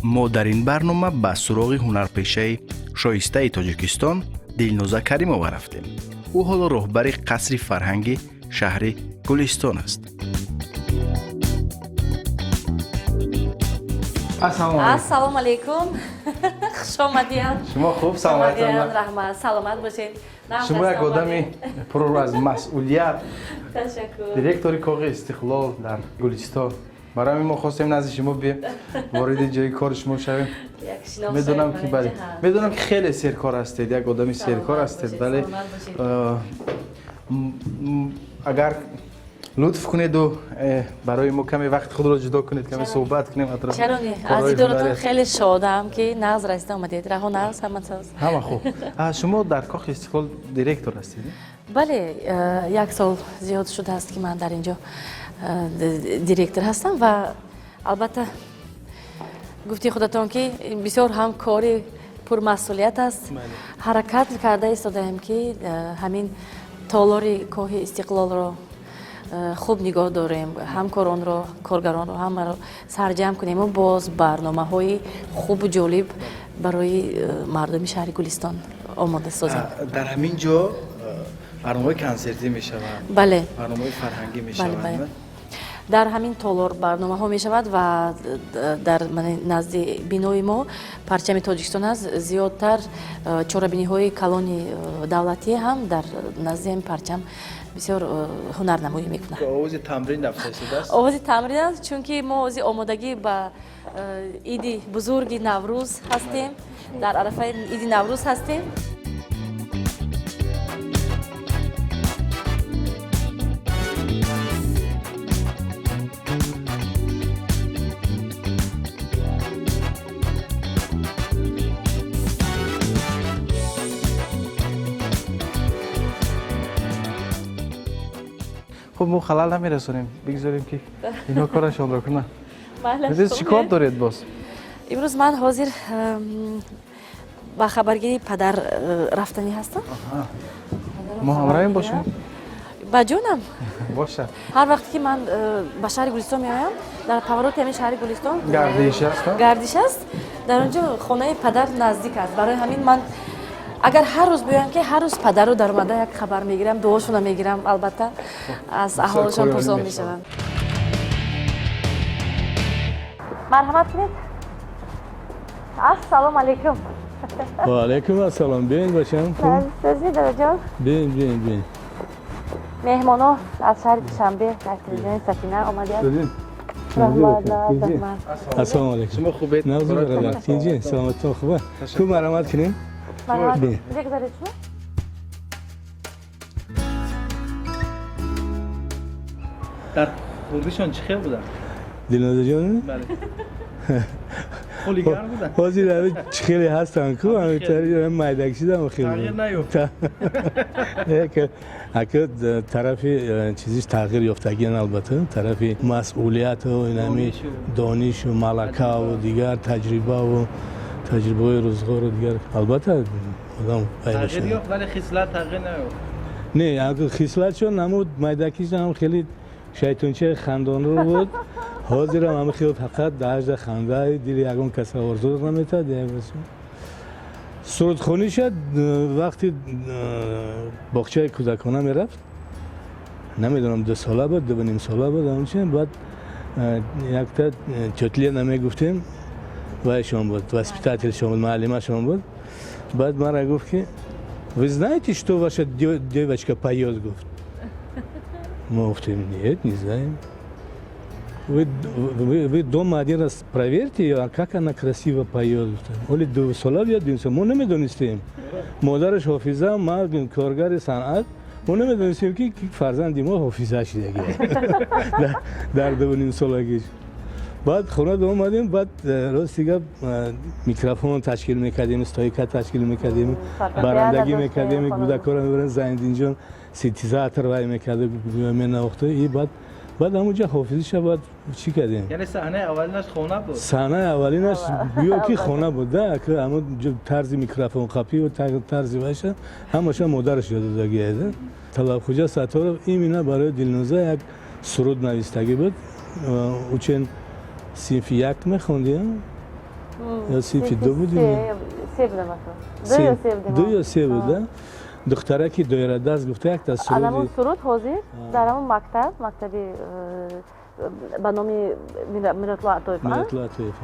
Мо дар ин барнома ба суроғи ҳунарпешаи шоистаи Тоҷикистон Дилноза Каримова рафтем. Ӯ ҳоло роҳбари қасри фарҳанги шаҳри Гулистон аст. Ассалому алайкум, хуш омадиям. Шумо хуб, саломатон? Раҳмат, саломат бошед. Шумо як одами пур аз масъулият. Ташаккур. Директори Коғи Истиқлол дар Гулистон. Барои ҳамин мо хостем назди шумо бием, вориди ҷои кори шумо шавем. Медонам ки, бале, медонам, ки хеле серкор ҳастед, як одами серкор ҳастед, вале агар лутф кунеду барои мо каме вақти худро ҷудо кунед, каме суҳбат кунем. Атрофи чаро не? Аз дидоратон хеле шодам, ки нағз расида омадед. Раҳо нағз, ҳама соз. Ҳама хуб. Шумо дар Кохи Истиқлол директор ҳастед? Бале, як сол зиёд шудааст, ки ман дар ин ҷо директор ҳастам ва албатта, гуфти худатон, ки бисёр ҳам кори пурмасъулият аст. Ҳаракат карда истодаем, ки ҳамин толори Коҳи Истиқлолро хуб нигоҳ дорем, ҳамкоронро, коргаронро, ҳамаро сарҷамъ кунему боз барномаҳои хубу ҷолиб барои мардуми шаҳри Гулистон омода созем. Дар ҳамин ҷо барномаҳои консертӣ мешаванд? Бале. Барномаҳои фарҳангӣ мешаванд? Дар ҳамин толор барномаҳо мешавад ва дар назди бинои мо парчами Тоҷикистон аст. Зиёдтар чорабиниҳои калони давлатӣ ҳам дар назди ҳамин парчам бисёр ҳунарнамоӣ мекунад. Овози тамрин рафта истодааст. Овози тамрин аст, чунки мо ози омодагӣ ба иди бузурги Наврӯз ҳастем, дар арафаи иди Наврӯз ҳастем. Хуб, мо халал намерасонем, бигзорем, ки инҳо корашонро кунанд. Чӣ кор доред боз? Имрӯз ман ҳозир ба хабаргирии падар рафтанӣ ҳастам. Мо ҳамроҳем бошем? Ба ҷонам. Бошад. Ҳар вақте ки ман ба шаҳри Гулистон меоям, дар повороти ҳамин шаҳри Гулистон гардиш аст. Гардиш аст, дар он ҷо хонаи падар наздик аст. Барои ҳамин ман агар ҳар рӯз биёям, ки ҳар рӯз падарро даромада як хабар мегирам, дуошонро мегирам, албатта, аз аҳволашон пурсон мешавам. Марҳамат кунед. Ассалому алайкум. Ва алайкум ассалом. Биёин, бошам. Сӯзи, дадаҷон. Биёин, биёин, биёин. Меҳмоно аз шаҳри Душанбе, аз телевизиони Сафина омадианд. Ассалому алайкум. Шумо хубед? Нағз, бародар, тинҷи, саломатон хуба? Ку, марҳамат кунем. Бигзаред шумо. Дар хурдишон чӣ хел буданд? Дилнозаҷон? Бале, хулиган буданд? Ҳозир ҳами чӣ хеле ҳастанд ку, ҳамитари майдак шидам. Тағйир наёфт? Ака, тарафи чизиш тағйир ёфтагиан, албатта, тарафи масъулияту инами донишу малакаву дигар таҷрибаву таҷрибаҳои рӯзғору дигар, албатта, одам тағйир ёфт, вале хислат тағйир наёфт? Не, хислатшон намуд, майдакишам хеле шайтончаи хандонрӯ буд. Ҳозирам ҳама хел, фақат даҳажда хандаи дили ягон каса орзу наметад. Сурудхониша вақти боғчаи кӯдакона мерафт, намедонам, 2 сола буд, 2.5 сола буд, ҳамчи баъд якта тётя Лена мегуфтем, вайшон буд, воспитательшон буд, муаллимашон буд. Баъд мара гуфт, ки «Вы знаете, что ваша девочка поет?» гуфт. Мо гуфтем: «Нет, не знаем». Вы дома один раз проверьте ее, а как она красиво поет. Оли 2 сола биёд, мо намедонистем. Модараш ҳофиза, ма коргари санъат, мо намедонистем, ки фарзанди мо ҳофиза шидаги дар 2.5 солагиш. Баъд хона омадем, баъд рости гап, микрофон ташкил мекардем, стойка ташкил мекардем, барандагӣ мекардем, кӯдакҳоро мебарем, Зайниддинҷон синтезатор вай мекард, менавохта и баъд ҳамунҷа ҳофизиша баъд чӣ кардем. Яъне саҳнаи аввалинаш хона буд? Саҳнаи аввалинаш гӯё ки хона буд да, ҳамун тарзи микрофон қапиву тарзи вайша ҳамаша модараш ёд додагиада. Талабхуҷа Сатторов именно барои Дилноза як суруд навистагӣ буд. Учен синфи як мехондиам. Ё синфи ду будем? Се будам. Ду ё се будем. Ду ё се буд. Духтараки доирадаст гуфта якта суруди. Ҳамон суруд ҳозир дар ҳамон мактаб, мактаби ба номи Миратулло Атоев. Миратулло Атоев.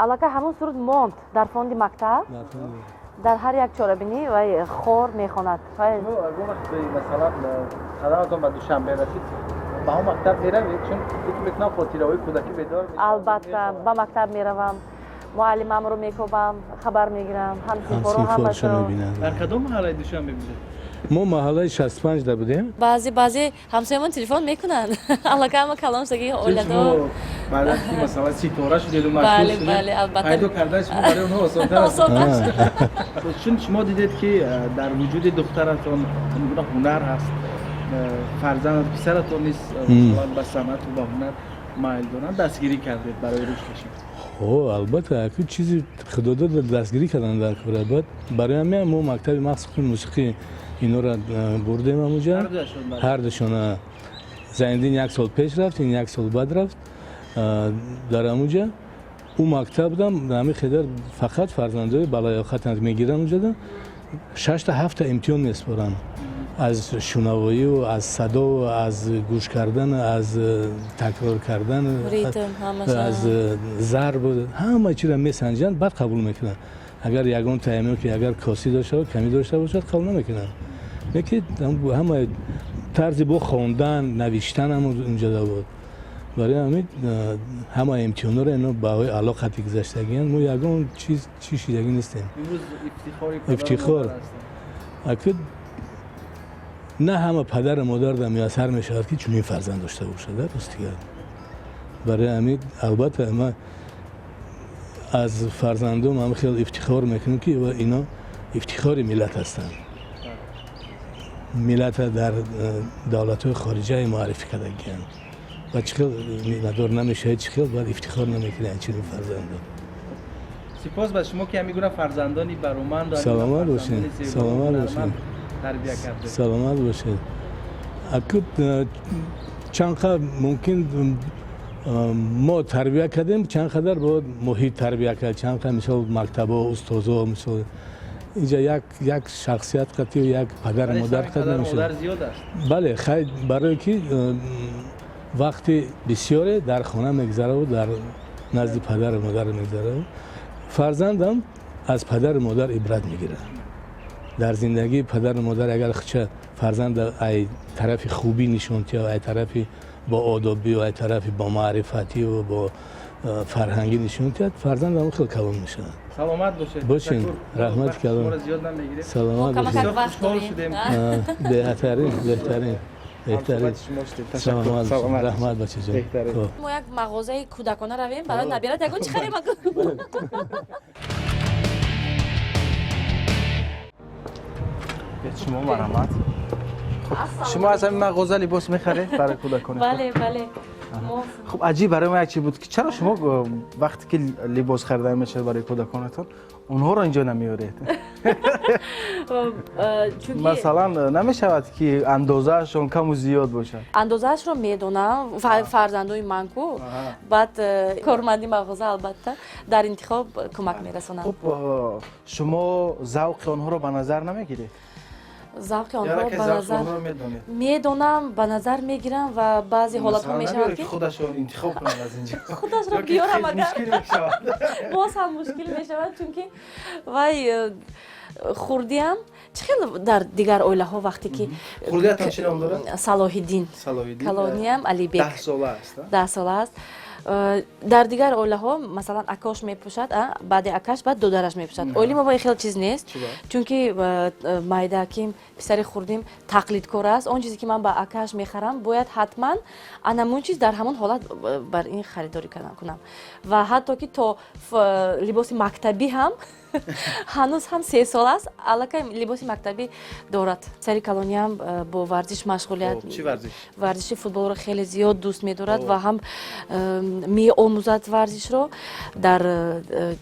Аллакай ҳамон суруд монд дар фонди мактаб. Дар ҳар як чорабинӣ вай хор мехонад. Масалан, қадаматон ба Душанбе расид, ба ҳамон мактаб меравед? Чун фикр мекунам, хотираҳои кӯдакӣ бедор. Албатта, ба мактаб меравам, муаллимамро мекобам, хабар мегирам, ҳамсинфоро, ҳамашро. Дар кадом маҳаллаи Душанбе будед? Мо маҳаллаи 65-да будем. Баъзе баъзе ҳамсоямон телефон мекунанд. Аллакай ҳама калон шудагӣ, оиладор. Баъд аз ки, масалан, ситора шудеду машҳур Бале, бале, албатта. Пайдо кардани шумо барои онҳо осонтар аст. Чун шумо дидед, ки дар вуҷуди духтаратон ин гуна ҳунар ҳаст, фарзанд, писаратон низ, масалан, ба санъату ба ҳунар майл доранд, дастгирӣ кардед барои рушдашон? О, албатта, аку чизи худо дод, дастгирӣ кардан дар кора. Баъд барои ҳамин мо мактаби махсуси мусиқӣ инора бурдем ҳамуҷа. Ҳардушона. Зайниддин як сол пеш рафт, ин як сол баъд рафт. Дар ҳамуҷа ӯ мактаб будам, ҳамин хедар фақат фарзандои балаёқатанд мегиранд. Уҷада шашта, ҳафта имтиҳон месупоранд: аз шунавоию, аз садову, аз гӯш кардан, аз такрор кардан, аз зарб, ҳама чиро месанҷанд, баъд қабул мекунанд. Агар ягон таъмиё ки агар косӣ дошта, камӣ дошта бошад, қабул намекунанд. Леки ҳама тарзи бо хондан, навиштан ҳам унҷода буд. Барои ҳамин ҳама имтиҳонҳоро ино баҳои аъло қатъи гузаштагианд. Мо ягон чиз чӣ шидагӣ нестем. Ифтихор аку на ҳама падару модар да муяссар мешавад, ки чунин фарзанд дошта бошад, ростигар. Барои ҳамин, албатта, ма аз фарзандом ҳам хел ифтихор мекунем, ки ино ифтихори миллат ҳастанд, миллата дар давлатҳои хориҷа муаррифӣ кардагианд. Ва чӣ хел миннатдор намешавед, чӣ хел бояд ифтихор намекунед чунин фарзандо? Сипос ба шумо, ки ҳамин гуна фарзандони бароманду Саломат бошед, саломат бошед. тарбия кардед. Саломат бошед. Аку чанд қа мумкин мо тарбия кардем, чанд қадар бояд муҳит тарбия кард, чанд қа, мисол, мактабо, устозо, мисол, инҷа як шахсият қатӣ, як падару модар қад намешавад. Бале, хай, барое ки вақти бисёре дар хона мегзараву дар назди падару модар мегзараву, фарзандам аз падару модар ибрат мегирад дар зиндагии. Падару модар агар хча фарзанд ай тарафи хубӣ нишон тиҳад, ай тарафи бо одобию, ай тарафи бомаърифатию, бо фарҳангӣ нишон диҳад, фарзанд ҳам хел калон мешавад. Саломат бошед. Бошед, раҳмати калон. Саломат бошед. Беҳтарин, беҳтарин, беҳтарин. Саломат, раҳмат, бачаҷон. Мо як мағозаи кӯдакона равем, барои набират ягон чӣ харем. Шумо марҳамат. Шумо аз ҳамин мағоза либос мехаред барои кӯдакони? Бале. Хуб, аҷиб барои ман як чи буд, ки чаро шумо вақте ки либос харидан мешавад барои кӯдаконатон, онҳоро инҷо намеоред? Масалан, намешавад, ки андозаашон каму зиёд бошад? Андозаашро медонам, фарзандои ман ку. Баъд корманди мағоза, албатта, дар интихоб кӯмак мерасонанд. Хуб, шумо завқи онҳоро ба назар намегиред? Завқи онҳоро ба назар медонам, ба назар мегирам ва баъзе ҳолатҳо мешавад, ки худашон интихоб кунанд аз инҷо. Худашро биёрам агар, боз ҳам мушкил мешавад, чунки вай хурдиам чӣ хел дар дигар оилаҳо вақте ки Хурдиятон чӣ ном дорад? Салоҳиддин. Калониам Алибек. 10 сола аст? 10 сола аст. Дар дигар оилаҳо, масалан, акош мепӯшад, баъди акаш баъд додараш мепӯшад. Оили мо ба хел чиз нест, чунки майдаким, писари хурдим, тақлидкор аст. Он чизе ки ман ба акаш мехарам, бояд ҳатман анамун чиз дар ҳамон ҳолат бар ин харидорӣ кунам. Ва ҳатто ки то либоси мактабӣ ҳам, ҳанӯз ҳам 3 сол аст, аллакай либоси мактабӣ дорад. Писари калониам бо варзиш машғулият, варзиши футболро хеле зиёд дӯст медорад ва ҳам меомӯзад варзишро. Дар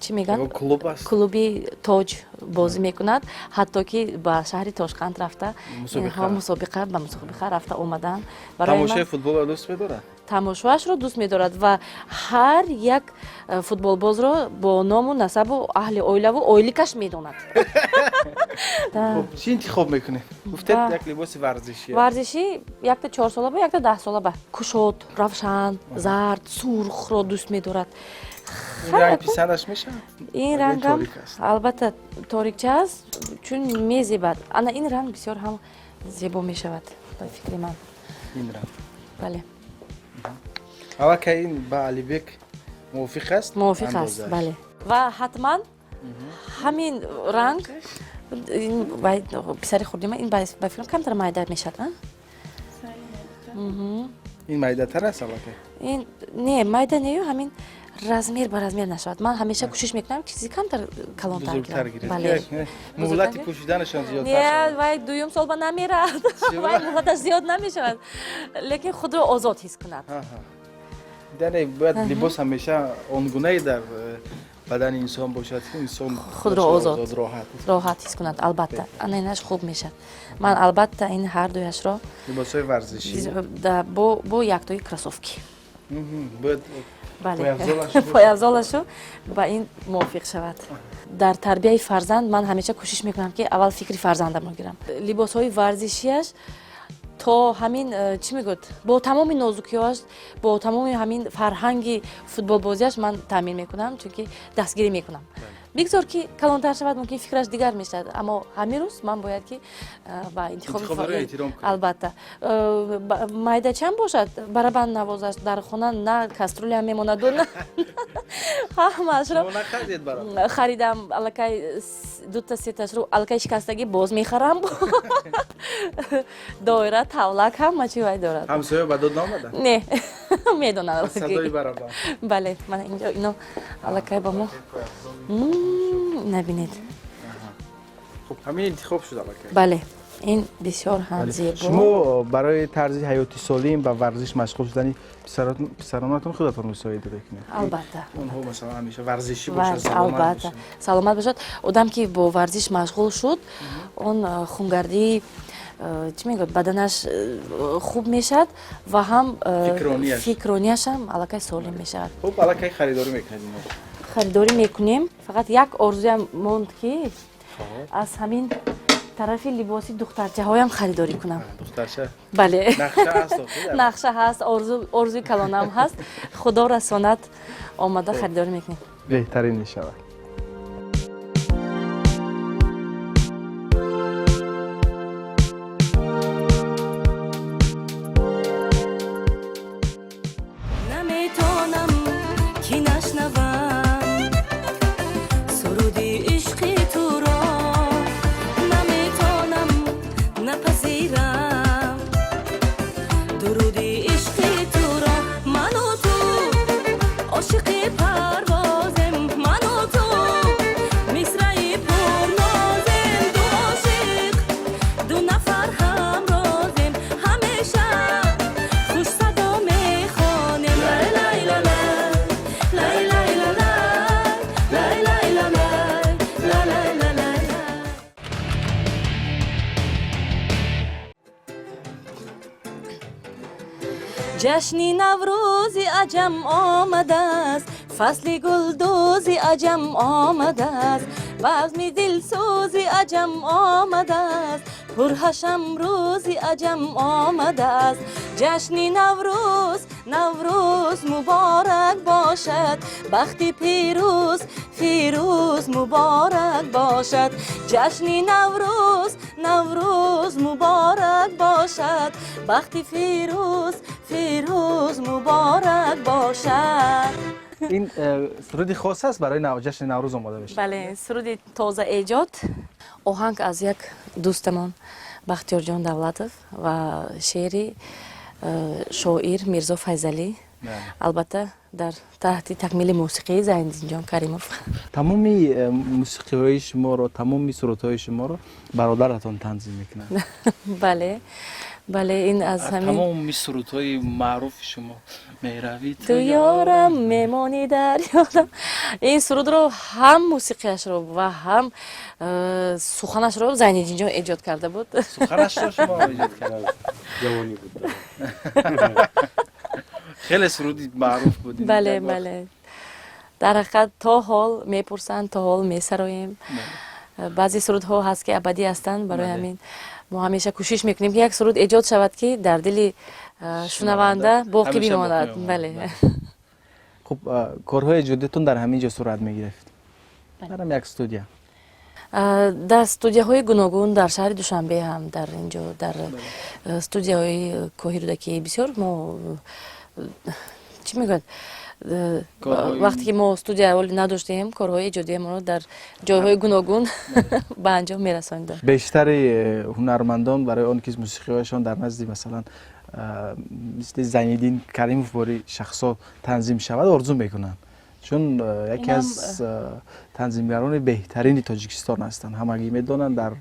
чӣ мегӯянд, клуби Тоҷ бозӣ мекунад. Ҳатто ки ба шаҳри Тошканд рафта, инҳо мусобиқа ба мусобиқа рафта омаданд. Тамошои футболро дӯст медорад? Тамошоашро дӯст медорад ва ҳар як футболбозро бо ному насабу аҳли оилаву ойликаш медонад. Хуб, чӣ интихоб мекунед? Гуфтед, як либоси варзишӣ. Варзишӣ якта 4 сола ба, якта 10 сола ба. Кушод, равшан, зард, сурхро дӯст медорад. Ин ранг писандаш мешавад? Ин рангам албатта торикча аст, чун мезебад. Ана ин ранг бисёр ҳам зебо мешавад, ба фикри ман. Ин ранг? Бале. Аллакай ин ба Алибек мувофиқ аст. Мувофиқ аст, бале. Ва ҳатман ҳамин ранг писари хурдима. Ин ба фикрам камтар майда мешавад. Ин майдатар аст аллакай. Ин не, майда нею, ҳамин размер ба размер нашавад. Ман ҳамеша кӯшиш мекунам чизи камтар калонтар. Бале, муҳлати пӯшиданашон зиёдтар. Не, вай дуюм сол ба намерад, вай муҳлаташ зиёд намешавад, лекин худро озод ҳис кунад. Яъне бояд либос ҳамеша он гунае дар бадани инсон бошад, ки инсон худро озод роҳат роҳат ҳис кунад. Албатта, ана инаш хуб мешавад. Ман албатта ин ҳар дуяшро либосҳои варзишӣ бо яктои кроссовки. Бояд пойафзолашу ба ин мувофиқ шавад. Дар тарбияи фарзанд ман ҳамеша кӯшиш мекунам, ки аввал фикри фарзандамро гирам. Либосҳои варзишиаш то ҳамин чӣ мегӯяд, бо тамоми нозукиҳоаш, бо тамоми ҳамин фарҳанги футболбозиаш ман таъмин мекунам, чунки дастгирӣ мекунам. Бигзор ки калонтар шавад, мумкин фикраш дигар мешавад, аммо ҳамин рӯз ман бояд ки ба интихоби, албатта, майдачам бошад, барабан навозаш дар хона, на кастрюля мемонаду ҳамаашро харидам. Аллакай дута сеташро аллакай шикастагӣ, боз мехарам. Доира, тавлак, ҳама чи вай дорад. Ҳамсоя ба дод наомада? Не, медонад. Садои барабан. Бале, мана инҷо ино аллакай ба мо набинед. Хуб, ҳамин интихоб шуд аллакай. Бале, ин бисёр ҳам зебо. Шумо барои тарзи ҳаёти солим ба варзиш машғул шудани писаронатон худатон мусоида мекунед? Албатта. Онҳо масалан ҳамеша варзишӣ бошад, саломат. Албатта, саломат бошад. Одам ки бо варзиш машғул шуд, он хунгардии чӣ мегӯяд, баданаш хуб мешавад ва ҳам фикронияшам аллакай солим мешавад. Хуб, аллакай харидорӣ мекунед? Харидорӣ мекунем. Фақат як орзуям монд, ки аз ҳамин тарафи либоси духтарчаҳоям харидорӣ кунам. Духтарча? Бале, нақша ҳаст, орзуи калонам ҳаст. Худо расонад, омада харидорӣ мекунем. Беҳтарин мешавад. Наметонам ки нашнавам суруди ишқи туро, наметонам напазирам дуруди ишқи туро. Ману ту ошиқи парвозем, ману ту мисраи пурнозем, ду ошиқ, ду нафар ҳамрозем, ҳамеша хушсадо мехонем. Лай лай ла лай, лай лай ла лай, лай лай ла лай, ла лай ла лай лай. Ҷашни Наврӯзи аҷам омадааст, фасли гулдӯзи аҷам омадааст, базми дилсӯзи аҷам омадааст, пурҳашам рӯзи аҷам омадааст. Ҷашни Наврӯз, Наврӯз муборак бошад, бахти пирӯз, фирӯз муборак бошад. Ҷашни Наврӯз, Наврӯз муборак бошад, бахти фирӯз, фирӯз муборак бошад. Ин суруди хос аст, барои ҷашни Наврӯз омода мешавад? Бале, суруди тоза эҷод, оҳанг аз як дӯстамон Бахтиёрҷон Давлатов ва шеъри шоир Мирзо Файзалӣ, албатта, дар таҳти такмили мусиқии Зайниддинҷон Каримов. Тамоми мусиқиҳои шуморо, тамоми сурудҳои шуморо бародаратон танзим мекунад? Бале, ин аз ҳамин Тамоми сурудҳои маъруфи шумо, меравӣ ту ёрам, мемонӣ дар ёдам, ин сурудро ҳам мусиқиашро ва ҳам суханашро Зайниддинҷон эҷод карда буд. Суханашро шумо эҷод карда? Ҷавонӣ буд. Хеле суруди маъруф буд. Бале, бале, дар ҳақиқат то ҳол мепурсанд, то ҳол месароем. Баъзе сурудҳо ҳаст, ки абадӣ ҳастанд. Барои ҳамин мо ҳамеша кӯшиш мекунем, ки як суруд эҷод шавад, ки дар дили шунаванда боқӣ бимонад. Бале. Хуб, корҳои эҷодиятон дар ҳамин ҷо сурат мегирифт, дар ҳам як студия? Дар студияҳои гуногун, дар шаҳри Душанбе ҳам, дар ин ҷо, дар студияҳои Коҳи Рӯдакӣ бисёр. Мо чӣ мегӯяд, вақте ки мо студия аввал надоштем, корҳои эҷодиямонро дар ҷойҳои гуногун ба анҷом мерасонидем. Бештари ҳунармандон барои он ки мусиқиҳояшон дар назди, масалан, мисли Зайниддин Каримов бори шахсо танзим шавад, орзу мекунанд, чун яке аз танзимгарони беҳтарини Тоҷикистон ҳастанд, ҳамагӣ медонанд. Дар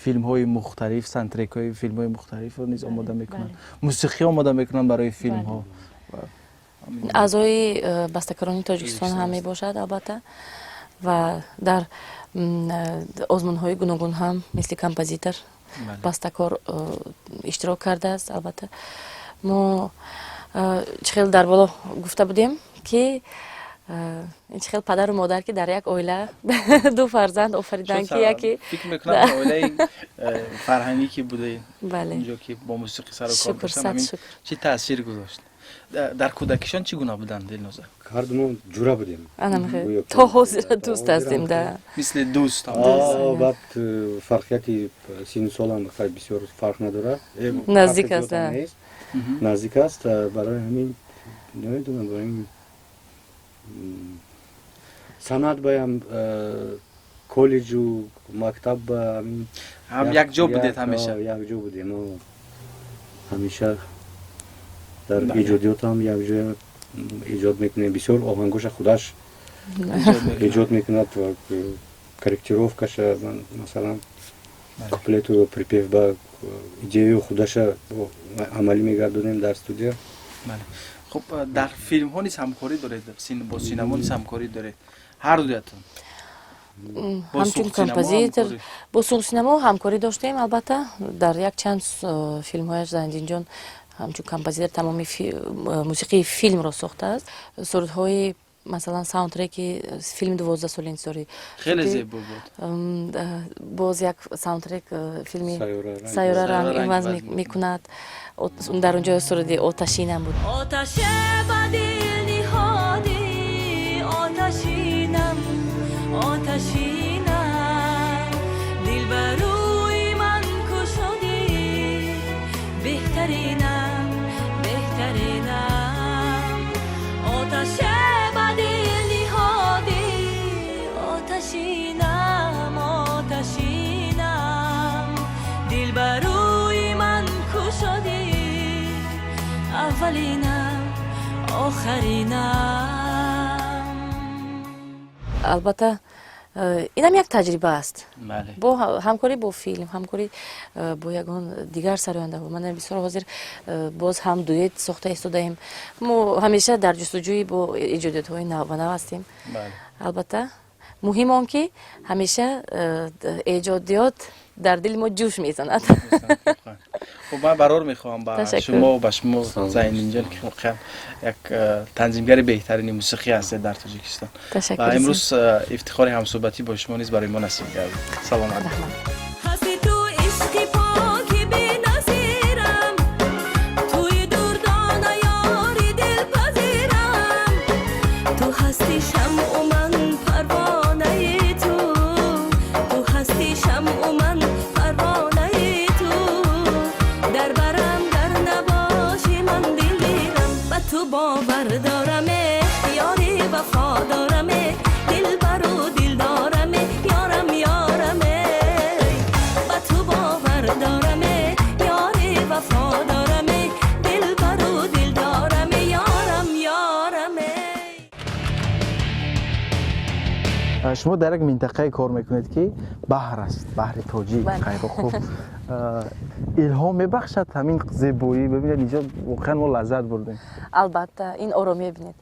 филмҳои мухталиф саундтрекҳои филмҳои мухталифро низ омода мекунанд, мусиқӣ омода мекунанд барои филмҳо. Аъзои бастакорони Тоҷикистон ҳам мебошад, албатта, ва дар озмунҳои гуногун ҳам мисли композитор, бастакор иштирок кардааст. Албатта, мо чӣ хел дар боло гуфта будем, ки ин чӣ хел падару модар, ки дар як оила ду фарзанд офариданд, ки яке Фикр мекунам, оилаи фарҳангӣ ки будаед, унҷо ки бо мусиқӣ сару кор доштан, ҳамин чӣ таъсир гузошт? Дар кӯдакишон чӣ гуна буданд, Дилноза? Ҳардумон ҷура будем. То ҳозира дӯст ҳастем да. Мисли дӯст. Баъд фарқияти синну солам бисёр фарқ надорад. Наздик аст. Наздик аст. Барои ҳамин, намедонам, барои санъат баям, коллеҷу мактаб ба ҳам якҷо будед ҳамеша? Якҷо будем ҳамеша. Дар эҷодиётам якҷоя эҷод мекунем. Бисёр оҳангоша худаш эҷод мекунад ва корректировкаша, масалан, куплету припев ба идеяю худаша амалӣ мегардонем дар студия. Хуб, дар филмҳо низ ҳамкорӣ доред, бо синамо низ ҳамкорӣ доред ҳар дуятон? Ҳамчун композитор бо Суғдсинамо ҳамкорӣ доштем, албатта. Дар якчанд филмҳояш Зайниддинҷон ҳамчун композитор тамоми мусиқии филмро сохтааст. Сурудҳои, масалан, саундтреки филми «12 соли интизорӣ». Хеле зебо буд. Боз як саундтрек филми «Сайёра ранг иваз мекунад», дар он ҷо суруди «Оташинам» буд. Оташе ба дил ниҳодӣ, оташинам, оташинам, дил ба рӯи ман кушодӣ, беҳтаринам, беҳтаринам. Оташе ба дил ниҳодӣ, оташинам, оташинам, дил ба рӯи ман кушодӣ, аввалинам, охаринам. Албатта, инам як таҷриба аст, бо ҳамкорӣ бо филм, ҳамкорӣ бо ягон дигар сарояндаҳо. Ман бисёр ҳозир боз ҳам дуэт сохта истодаем. Мо ҳамеша дар ҷустуҷӯи бо эҷодиётҳои навбанав ҳастем. Албатта, муҳим он ки ҳамеша эҷодиёт дар дили мо ҷӯш мезанад. Хуб, ман барор мехоҳам ба шумо, ба шумо, Зайниддинҷон, ки воқеан як танзимгари беҳтарини мусиқӣ ҳастед дар Тоҷикистон ва имрӯз ифтихори ҳамсӯҳбатӣ бо шумо низ барои мо насиб гардид. Саломат. Ҳасти ту ишқи поки беназирам, туи дурдона, ёри дилпазирам, ту ҳасти шамъу ман парвонаи ту, ту ҳасти шамъу ман парвонаи ту, дар барам гар набошӣ, ман дилгирам, ба ту бовар дораме, ёри вафо дораме, дилбару дилдораме, ёрам, ёраме, ба ту бовар дораме, ёри вафо дораме, дилбару дилдораме, ёрам, ёраме. Шумо дар як минтақае кор мекунед, ки баҳр аст, баҳри Тоҷик. Хайру хуб, илҳом мебахшад ҳамин зебоӣ. Бибинед, инҷо воқеан мо лаззат бурдем. Албатта, ин оромӣ бибинед.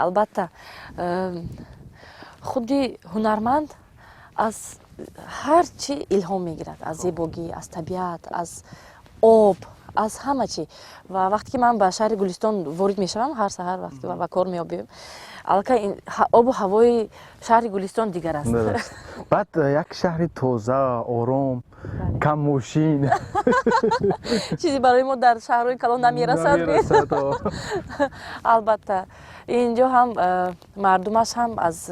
Албатта, худи ҳунарманд аз ҳар чӣ илҳом мегирад: аз зебогӣ, аз табиат, аз об. Аз ҳама чӣ. Ва вақте ки ман ба шаҳри Гулистон ворид мешавам, ҳар саҳар вақте ки ба кор меобием, аллакай обу ҳавои шаҳри Гулистон дигар аст. Баъд як шаҳри тоза, ором, кам мошин. Чизе барои мо дар шаҳрҳои калон намерасад. Албатта, инҷо ҳам мардумаш ҳам аз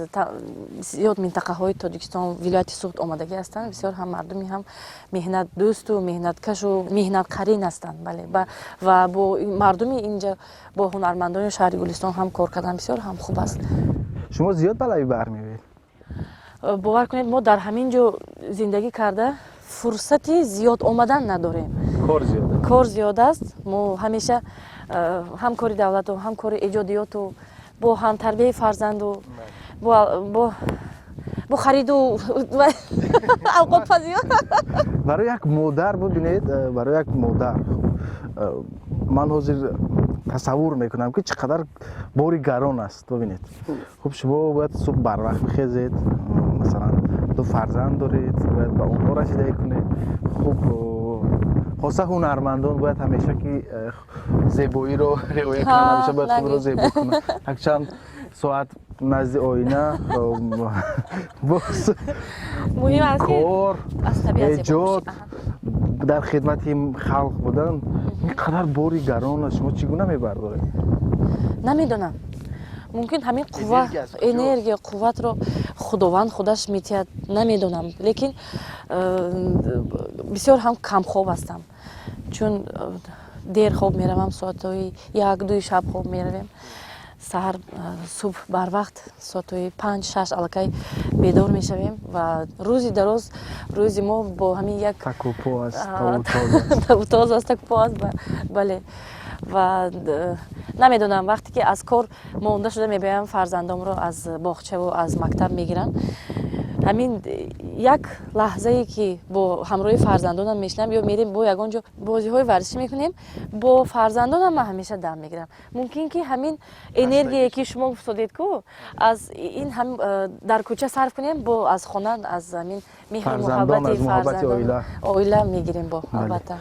зиёд минтақаҳои Тоҷикистон, вилояти Суғд омадагӣ ҳастанд. Бисёр ҳам мардуми ҳам меҳнатдӯсту меҳнаткашу меҳнатқарин ҳастанд. Бале, ва бо мардуми инҷа, бо ҳунармандони шаҳри Гулистон ҳам кор кардан бисёр ҳам хуб аст. Шумо зиёд ба лаби баҳр меоед? Бовар кунед, мо дар ҳамин ҷо зиндагӣ карда, фурсати зиёд омадан надорем. Кор зиёд. Кор зиёд аст. Мо ҳамеша ҳам кори давлату, ҳам кори эҷодиёту, бо ҳам тарбияи фарзанду, бо хариду авқотпазиё. Барои як модар, бубинед, барои як модар ман ҳозир тасаввур мекунам, ки чӣ қадар бори гарон аст. Бубинед, хуб, шумо бояд субҳ барвақт бихезед, масалан, ду фарзанд доред, бояд ба онҳо расидагӣ кунед. Хуб, хоса ҳунармандон бояд ҳамеша ки зебоиро риоя кунанд, ҳамеша бояд худро зебо кунанд, якчанд соат назди оина, боз кор, эҷод, дар хидмати халқ будан. Ин қадар бори гарон аст, шумо чӣ гуна мебардоред? Намедонам, мумкин ҳамин қувва, энергия, қувватро Худованд худаш метиҳад, намедонам. Лекин бисёр ҳам камхоб ҳастам, чун дер хоб меравам, соатҳои 1-2 шаб хоб меравем. Саҳар, субҳ барвақт соатҳои 5-6 аллакай бедор мешавем ва рӯзи дароз рӯзи мо бо ҳамин як тавутоз аст, такупо аст. Бале, ва намедонам, вақте ки аз кор монда шуда мебиёям, фарзандомро аз боғчаву аз мактаб мегирам, ҳамин як лаҳзае ки бо ҳамроҳи фарзандонам мешинам ё мерем бо ягон ҷо бозиҳои варзишӣ мекунем, бо фарзандонам ман ҳамеша дам мегирам. Мумкин ки ҳамин энергие, ки шумо гуфтодед ку, аз ин ҳам дар кӯча сарф кунем, бо аз хона, аз ҳамин меҳру муҳаббати фарзандон, оила мегирем бо, албатта.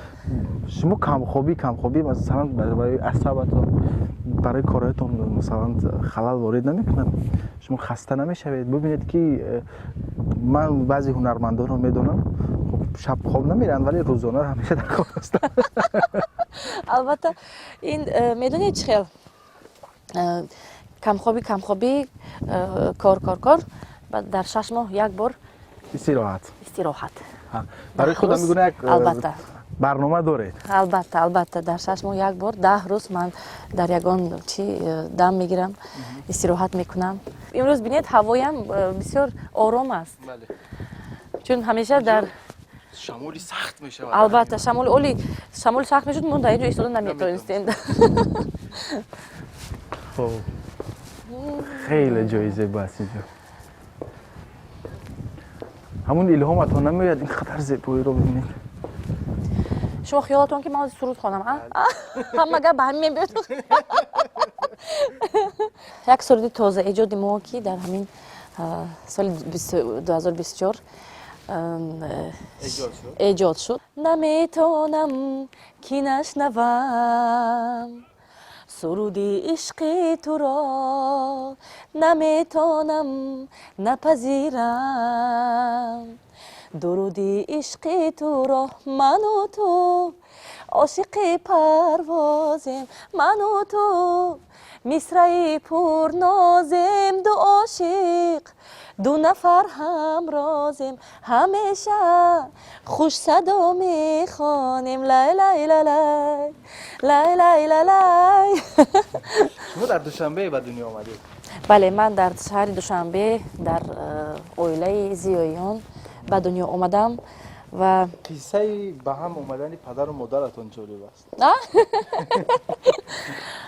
Шумо камхобӣ масалан барои асабатон, барои корҳоятон масалан халал ворид намекунад? Шумо хаста намешавед? Бубинед, ки ман баъзе ҳунармандонро медонам, хуб, шаб хоб намеранд, вале рӯзона ҳамеша дар кор ҳастанд. Албатта, ин медонед чӣ хел, камхобӣ, кор, кор, кор, дар 6 моҳ як бор истироҳат. Истироҳат. Барои худам мегӯна як Албатта. барнома доред? Албатта, дар 6 моҳ як бор 10 рӯз ман дар ягон чи дам мегирам, истироҳат мекунам. Имрӯз бинед, ҳавоям бисёр ором аст, чун ҳамеша дар Шамоли сахт мешавад. Албатта, шамоли оли, шамоли сахт мешуд, мо дар ин ҷо истода наметавонистем. Хуб, хеле ҷои зебо аст инҷо. Ҳамун илҳоматон намеояд ин қадар зебоиро бибинед? Шумо хиёлатон ки ман ҳозир суруд хонам, ҳама гап ба ҳамин мебиёд. Як суруди тоза эҷоди мо, ки дар ҳамин соли 2024 эҷод шуд. Наметонам ки нашнавам суруди ишқи туро, наметонам напазирам дуруди ишқи туро. Ману ту ошиқи парвозем, ману ту мисраи пурнозем, ду ошиқ, ду нафар ҳамрозем, ҳамеша хушсадо мехонем. Лай лай лалай, лай лай лалай. Шумо дар Душанбе ба дунё омадед? Бале, ман дар шаҳри Душанбе дар оилаи зиёиён ба дунё омадам ва Қиссаи ба ҳам омадани падару модаратон ҷолиб аст.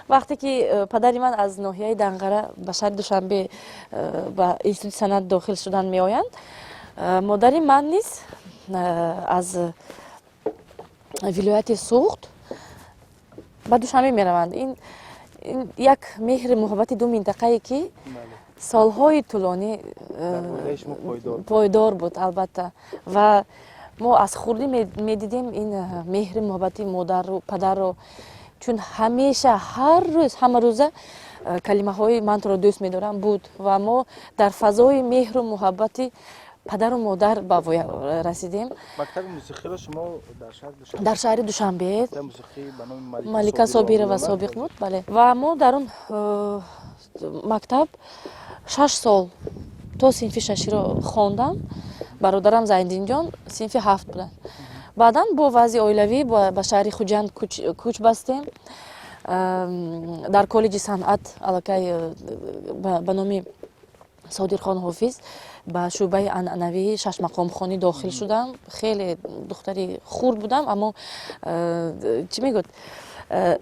Вақте ки падари ман аз ноҳияи Данғара ба шаҳри Душанбе ба институти санъат дохил шудан меоянд, модари ман низ аз вилояти Суғд ба Душанбе мераванд. Ин як меҳри муҳаббати ду минтақае, ки солҳои тӯлонӣ пойдор буд, албатта. Ва Мо аз хурдӣ медидем ин меҳри муҳаббати модару падарро, чун ҳамеша, ҳар рӯз, ҳама рӯза калимаҳои «ман туро дӯст медорам» буд ва мо дар фазои меҳру муҳаббати падару модар ба воя расидем. Мактаби мусиқиро шумо дар шаҳри Душанбе? Дар шаҳри Душанбе. Мактаби мусиқӣ ба номи Малика Собирова собиқ буд, бале. Ва мо дар он мактаб 6 сол то синфи шаширо хондам. Бародарам Зайниддинҷон синфи ҳафт буданд. Баъдан бо вазъи оилавӣ ба шаҳри Хуҷанд кӯч бастем. Дар коллеҷи санъат аллакай ба номи Содирхон Ҳофиз ба шӯъбаи анъанавии шашмақомхонӣ дохил шудам. Хеле духтари хурд будам, аммо чӣ мегӯд,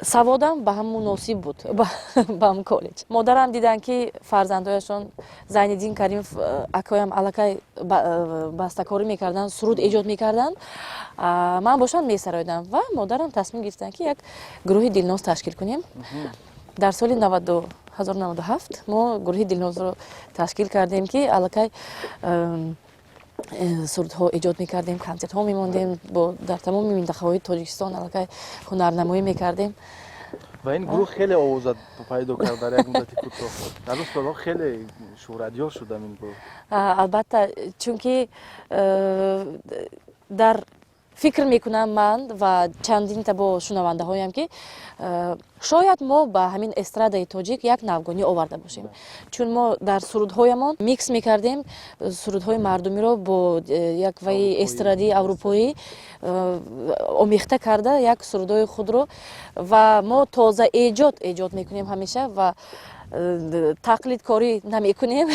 саводам ба ҳам муносиб буд ба ҳам коллеҷ. Модарам диданд, ки фарзандҳояшон, Зайниддин Каримов акоям, аллакай бастакорӣ мекарданд, суруд эҷод мекарданд, ман бошам месароидам ва модарам тасмим гирифтанд, ки як гурӯҳи Дилноз ташкил кунем. Дар соли 1097 мо гурӯҳи Дилнозро ташкил кардем, ки аллакай сурудҳо эҷод мекардем, консертҳо мемондем, дар тамоми минтақаҳои Тоҷикистон аллакай ҳунарнамоӣ мекардем. Ва ин гурӯҳ хеле овоза пайдо кард дар як муддати кӯтоҳ. Дар он солҳо хеле шӯҳратёр шудам ин гурӯҳ. Албатта, чунки дар фикр мекунам ман ва чандинта бо шунавандаҳоям, ки шояд мо ба ҳамин эстрадаи тоҷик як навгонӣ оварда бошем, чун мо дар сурудҳоямон микс мекардем сурудҳои мардумиро бо як ваи эстрадии аврупоӣ омехта карда, як сурудҳои худро. Ва мо тоза эҷод эҷод мекунем ҳамеша ва тақлидкорӣ намекунем.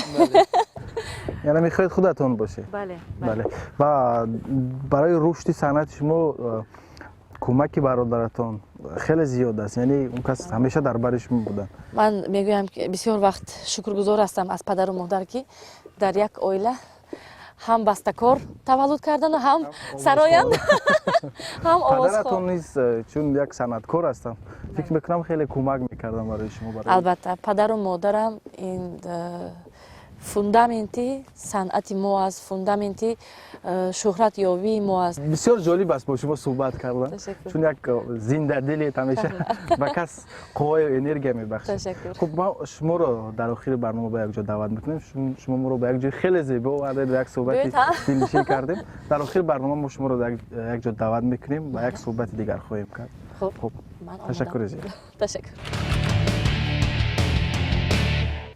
Яъне мехоҳед худатон бошед? Бале. Бале. Ва барои рушди санъати шумо кӯмаки бародаратон хеле зиёд аст, яъне он кас ҳамеша дар бари шумо буданд. Ман мегӯям, ки бисёр вақт шукргузор ҳастам аз падару модар, ки дар як оила ҳам бастакор таваллуд кардану ҳам сароянд, ҳам Падаратон овозхон. низ чун як санъаткор ҳастам, фикр мекунам, хеле кӯмак мекардам барои шумо барои Албатта, падару модарам ин фундаменти санъати мо аст, фундаменти шӯҳратёбии мо аст. Бисёр ҷолиб аст бо шумо суҳбат кардан, Ташаккур. чун як зиндадилет ҳамеша ба кас қувваю энергия мебахшад. Ташаккур. Хуб, ма шуморо дар охири барнома ба як ҷо даъват мекунем. Шумо моро ба як ҷои хеле зебо овардед ва як суҳбати Биёед, ҳа? дилнишин кардем. Дар охири барнома мо шуморо як ҷо даъват мекунем ва як суҳбати дигар хоҳем кард. Хуб. Хуб. Ман омодам. Ташаккури зиёд. Ташаккур.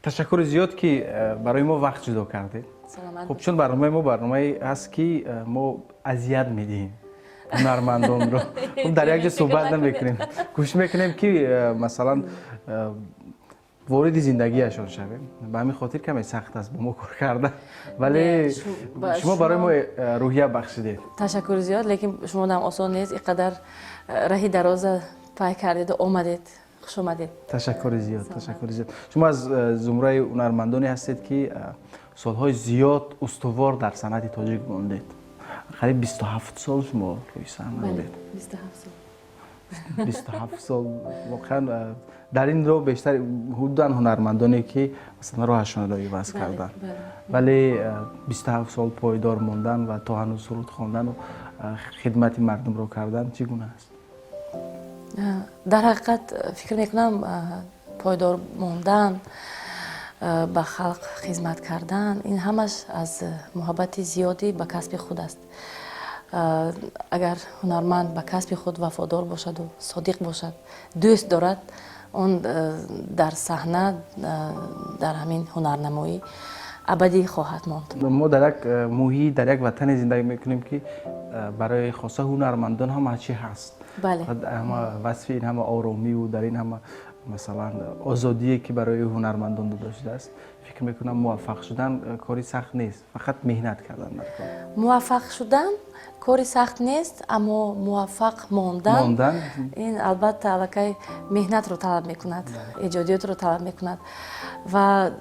Ташаккури зиёд, ки барои мо вақт ҷудо кардед. Саломат. Хуб, чун барномаи мо барномае ҳаст, ки мо азият медиҳем ҳунармандонро, хуб, дар як ҷо суҳбат намекунем, кӯшиш мекунем, ки масалан, вориди зиндагиашон шавем. Ба ҳамин хотир каме сахт аст бо мо кор кардан, вале Не, шумо барои мо рӯҳия бахшидед. Ташаккури зиёд, лекин шумодам осон нест, ин қадар раҳи дароза пай кардеду омадед. Хуш омадед. Ташаккури зиёд, ташаккури зиёд. Шумо аз зумраи ҳунармандоне ҳастед, ки солҳои зиёд устувор дар санъати тоҷик мондед. Қариб 27 сол шумо рӯи саҳна будед. 27 сол. 27 сол. Воқеан, дар ин роҳ бештар ҳудудан ҳунармандоне, ки масалан роҳашонро иваз карданд, вале 27 сол пойдор мондан ва то ҳанӯз суруд хондану хидмати мардумро кардан чӣ гуна аст? Дар ҳақиқат, фикр мекунам, пойдор мондан, ба халқ хизмат кардан, ин ҳамаш аз муҳаббати зиёдӣ ба касби худ аст. Агар ҳунарманд ба касби худ вафодор бошаду содиқ бошад, дӯст дорад, он дар саҳна, дар ҳамин ҳунарнамоӣ абадӣ хоҳад монд. Мо дар як муҳит, дар як ватане зиндагӣ мекунем, ки барои хоса ҳунармандон ҳама чӣ ҳаст. Ҳама васфи ин ҳама оромиву дар ин ҳама, масалан, озодие, ки барои ҳунармандон дода шудааст, фикр мекунам, муваффақ шудан кори сахт нест, фақат меҳнат кардан дар кор. Муваффақ шудан кори сахт нест, аммо муваффақ мондан мондан ин албатта аллакай меҳнатро талаб мекунад, эҷодиётро талаб мекунад. Ва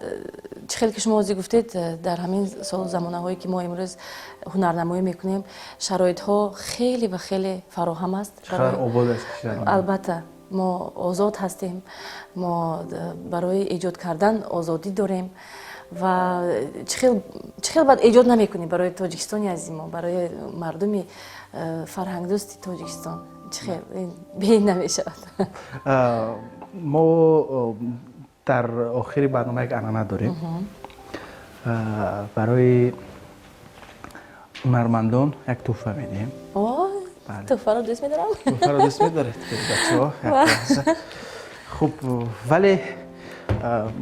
чӣ хел ки шумо ҳозир гуфтед, дар ҳамин солу замонаҳое, ки мо имрӯз ҳунарнамоӣ мекунем, шароитҳо хеле ва хеле фароҳам аст. Чӣ қадар обод аст кишвар. Албатта, мо озод ҳастем, мо барои эҷод кардан озодӣ дорем. Ва чӣ хел баъд эҷод намекунӣ барои Тоҷикистони азими мо, барои мардуми фарҳангдӯсти Тоҷикистон? Чӣ хел беин намешавад. Мо дар охири барнома як анъана дорем. Барои ҳунармандон як тӯҳфа медиҳем. Тӯҳфаро дӯст медорам. Тӯҳфаро дӯст медоред, бачаҳо? Хуб, вале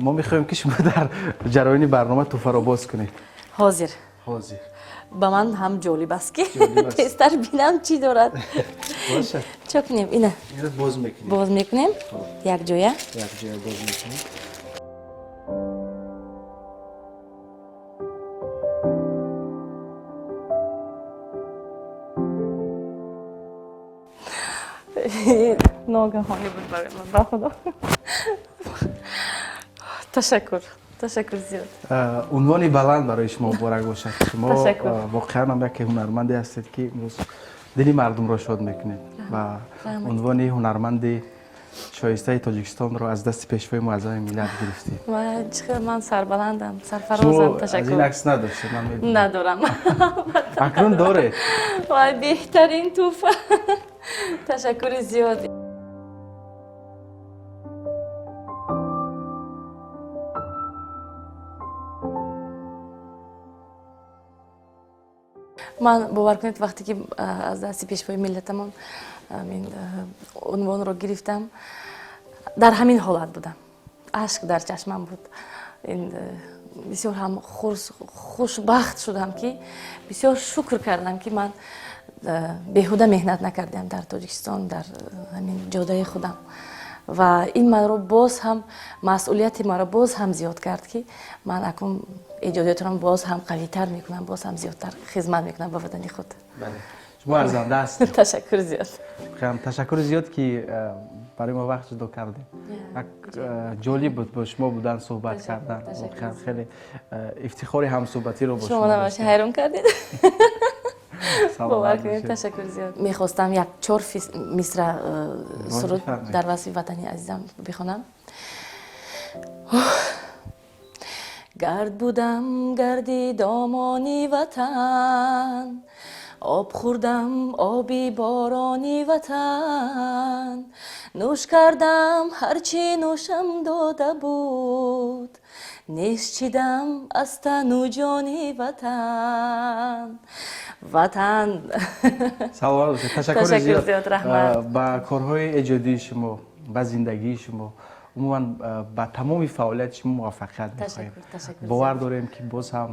мо мехоҳем ки шумо дар ҷараёни барнома тӯҳфаро боз кунед. Ҳозир. Ҳозир. Ба ман ҳам ҷолиб аст ки тезтар бинам чӣ дорад. Бошад. Чо кунем? Ина. Ина боз мекунем. Боз мекунем. Якҷоя. Якҷоя боз мекунем. Ногаҳонӣ буд барои ман, ба Худо. Ташаккур, ташаккур зиёд. Унвони баланд барои шумо муборак бошад. Шумо воқеан ҳам яке ҳунарманде ҳастед ки имрӯз дили мардумро шод мекунед ва унвони ҳунарманди шоистаи Тоҷикистонро аз дасти пешвои муаззами миллат гирифтед. Чӣ хел ман сарбаландам, сарфарозам, ташаккур. Аз ин акс надоштед, ман мебинам. Надорам. Акнун доред. Вай, беҳтарин тӯҳфа. Ташаккури зиёд. Ман бовар кунед, вақте ки аз дасти пешвои миллатамон унвонро гирифтам, дар ҳамин ҳолат будам. Ашк дар чашмам буд. Бисёр ҳам хушбахт шудам ки бисёр шукр кардам ки ман беҳуда меҳнат накардам дар Тоҷикистон, дар ҳамин ҷодаи худам. Ва ин манро боз ҳам масъулияти маро боз ҳам зиёд кард ки ман акнун эҷодиётро боз ҳам қавитар мекунам, боз ҳам зиёдтар хизмат мекунам ба ватани худ. Шумо арзанда ҳастед. Ташаккур зиёд. Ташаккури зиёд ки барои мо вақт ҷудо кардем. Як ҷолиб буд бо шумо будан, суҳбат кардан. Воқеан хеле ифтихори ҳамсуҳбатиро бо шумо доштем. Шумо ҳайрон кардед. Бовар кунед, ташаккур зиёд. Мехостам як 4 мисра суруд дар васфи ватани азизам бихонам. Гард будам гарди домони ватан, об хӯрдам оби борони ватан, нӯш кардам ҳарчи нӯшам дода буд, нешчидам аз тану ҷони ватан. Ватан. Саломат бошед. Ташаккури зиёд раҳмат. Ба корҳои эҷодии шумо, ба зиндагии шумо, умуман ба тамоми фаъолияти шумо муваффақият мехоҳем. Бовар дорем ки боз ҳам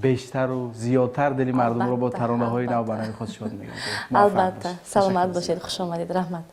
бештару зиёдтар дили мардумро бо таронаҳои навбанави худ шод мегардонед. Албатта. Саломат бошед, хуш омадед, раҳмат.